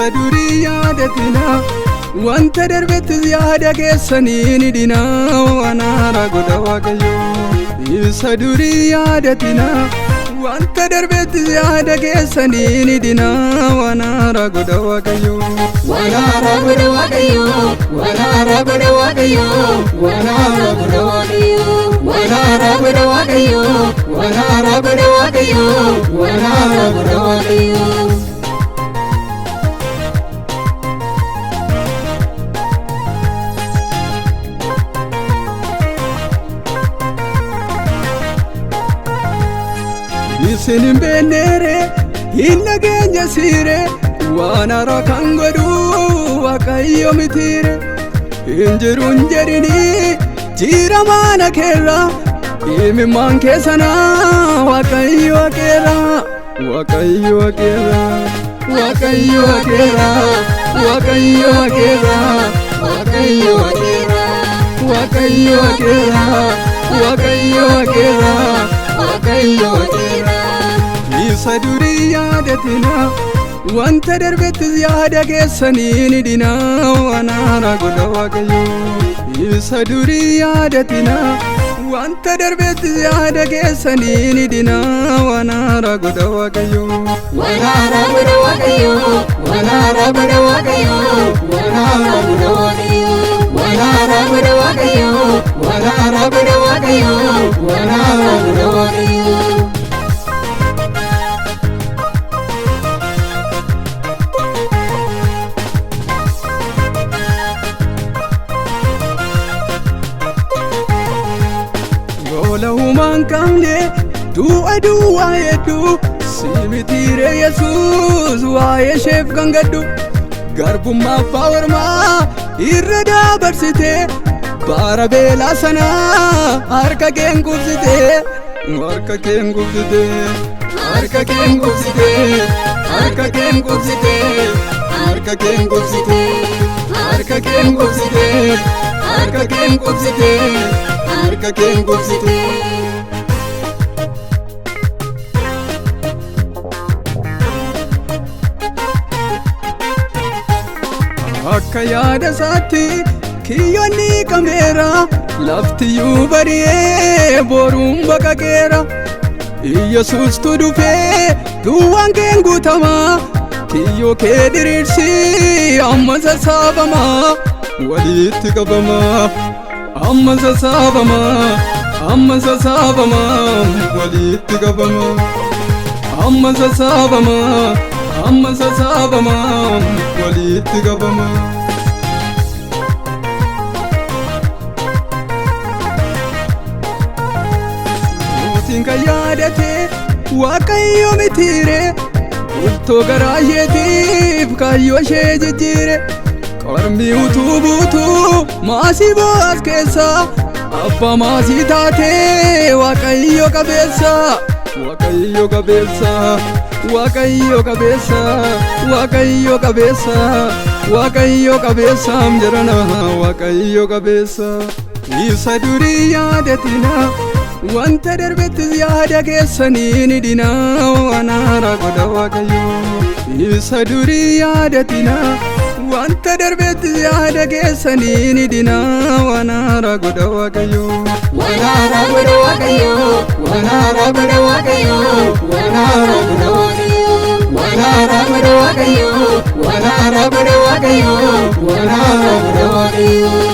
Isa durii yaadatina wanta darbettis yaada keessanii ni dina waan haaraa godha Waaqayyo. Isa durii yaadatina wanta darbettis yaada keessanii ni dina waan haaraa godha Waaqayyo. Waan haaraa godha Waaqayyo, waan haaraa godha Waaqayyo, waan haaraa godha Waaqayyo, waan haaraa godha Waaqayyo, waan haaraa godha Waaqayyo, waan haaraa godha Waaqayyo. Isin hin beekneere hin dhageenye siire waan haaraa kan godhu Waaqayyo mitiire. Hin jiru hin jedhini jira mana keerra imimmaan keessana Waaqayyo akeera Waaqayyo akeera Waaqayyo akeera Waaqayyo akeera Waaqayyo akeera, Waaqayyo akeera Waaqayyo akeera Waaqayyo akeera. Isa durii yaadatina wanta darbettis yaada keessanii ni dina waan haaraa godha Waaqayyo. Isa durii yaadatina wanta darbettis yaada keessanii ni dina waan haaraa godha Waaqayyo. Waan haaraa godha Waaqayyo, waan haaraa godha Waaqayyo, waan haaraa godha Waaqayyo, waan haaraa godha Waaqayyo, waan haaraa godha Waaqayyo, waan haaraa godha Waaqayyo. Goola humaan qabne du'a duwwaa hedduu si mitiire Yesuus waa'ee isheef kan gaddu garbummaa abbaa ormaa irra dabarsite bara beelaa sana harka keen qubsite harka keen qubsite harka keen qubsite harka keen qubsite harka keen qubsite harka keen qubsite harka keen qubsite harka keen qubsite. Akka yaada isaatti kiyyoonni qameera laftiyyuu bari'ee boruun baqaqeera. Iyyasuustu dhufee duwwaan keen guutama kiyyoo kee diriirsi amma sassaabama walitti qabama amma sassaabama amma sassaabama walitti qabama amma sassaabama amma sassaabama walitti qabama. Mootiin kan yaadate Waaqayyo mitiire bultoo garaa isheetiif kaayyoo ishee jijjiire qarmii utuu buutuu maasii Bo'aaz keessa abbaa maasii taatee Waaqayyo qabeessa Waaqayyo qabeessa Waaqayyo qabeessa Waaqayyo qabeessa Waaqayyo qabeessa jedhana Waaqayyo qabeessa. Isa durii yaadatina wanta darbettis yaada keessanii ni dina waan haaraa godha Waaqayyo. Isa durii yaadatina wanta darbettis yaada keessanii ni dina waan haaraa godha Waaqayyo. Waan haaraa godha Waaqayyo, waan haaraa godha Waaqayyo, waan haaraa godha Waaqayyo, waan haaraa godha Waaqayyo, waan haaraa godha Waaqayyo, waan haaraa godha Waaqayyo.